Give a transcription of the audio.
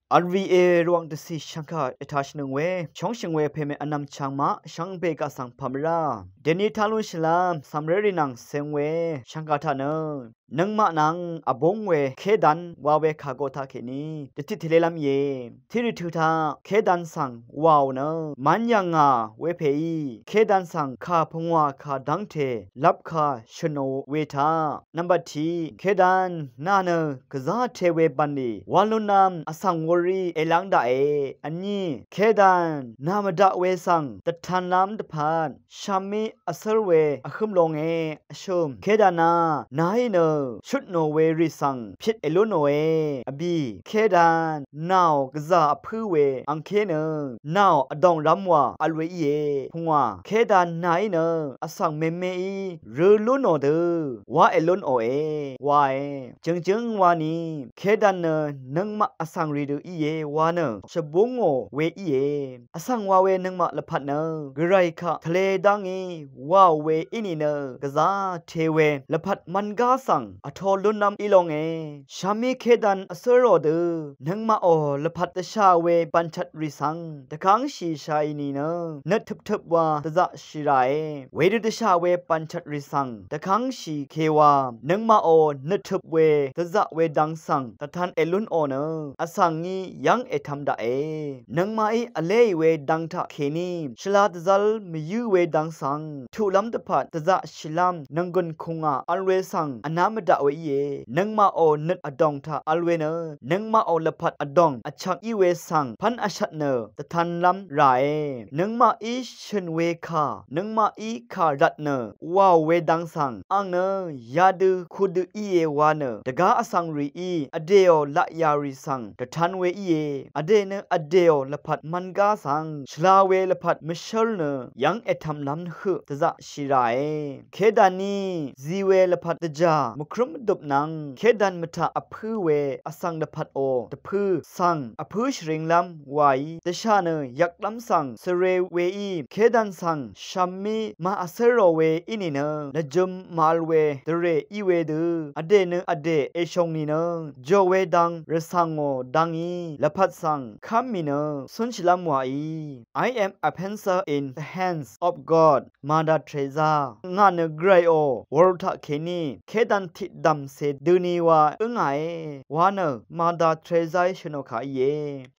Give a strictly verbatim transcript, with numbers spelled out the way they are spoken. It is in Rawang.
Vl we Rvwàng dvcì shvngkà ètashìnøng we shóngshø̀ng we pèmè vnvm chvngmaq shvngbe gaq svng pàmvrá dèni taq lúnshìlv́m cv̀mré rì nvng cēng we shvngkà taq nø nøngmaq nvng vbúng we kédan wa we kàgo taqkèní dvtit tvlélv́m íe. Tiq rì tø taq kédan svng wàò nø mv́n yv̀ngà wepèí kédan svng kà pungwà kà dv́ngte lvpkà shø̀nò we taq nvmbat tiq kédan nà nø gvzá te we bv̀nlì wv̄n lúnv́m vsvng wūrí èlv́ng daqe. Vní kédan nà mvdaq we svng dvtanlv́m dvpvt shvmí vcǿr we vhǿm longe. Vshø̀m kédan a nàí nø shutnò we rì svng pyit èlúnòe. Vbì kédan nàò gvzà vpǿ we angké nø nàò vdòngrv́m wà vl we íe. Pungwà kédan nàí nø vsvng mèmeí rø̄ lúnò dø wá èlúnòe wae. Jø̀ngjǿng wani kédan nø nøngmaq vsvng rì dø íe wa nø shvbúngò we íe. Vsvng wa we nøngmaq lvpat nø gvray kaq tvle dá ngí wàò we í nìnø gvzá te we lvpat mvngá svng vtō lúnlv́m í longe. Shvmí kédan vcǿrò dø nøngmaqò lvpat dvshà we bv̀nchvt rì svng dvkv́ngshì shàì nìnø nøt tøptøp wa dvzaqshì ràe. Wedø dvshà we bv̀nchvt rì svng dvkv́ngshì ke wa nøngmaqò nøt tøp we dvzaq we dang svng dvtan èlúnò nø vsvng ngí yv́ng ètv̄m daqe. Nøngmaqí vléì we dang taqkèní shvla dvzv́l mvyǿ we dang svng tuqlv́m dvpvt dvzaqshìlv́m nònggùn kùngà vl we svng vná mvdaq we íe. Nøngmaqò nøt vdòng taq vl we nø nøngmaqò lvpat vdòng vchvk í we svng pv́n vshvt nø dvtanlv́m ràe. Nøngmaqí shø̀n we kà nøngmaqí kà rvt nø wàò we dang svng ang nø yadø kudø íe wa nø dvgá vsvng rìí vdèò laqyà rì svng dvtan we íe. Vdè nø vdèò lvpat mvngá svng shvla we lvpat mvshǿl nø yv́ng ètv̄mlv́m høq dvzaqshì ràe. Kédaní zi we lvpat dvjà mvkrǿm mvdøp nvng kédan mvtaq vpǿ we vsvng lvpatò dvpǿ svng vpǿ shvringlv́m waí dvshà nø yvklv́m svng svre weí kédan svng shvmí màvcǿrò we í nìnø lvjø̄m màvl we dvrè í wedø vdè nø vdè èshòng nìnø jò we dang rvcv̀ngò dang í lvpat svng kv́m mì nø cúnshìlv́m waí. I am a pencil in the hands of God. Mother Teresa. Ngà nø gvrayò wur taqkèní kédan tiqdv̀mcè døni wa ǿngàe wa nø Mother Teresaí shø̀nò kà íe.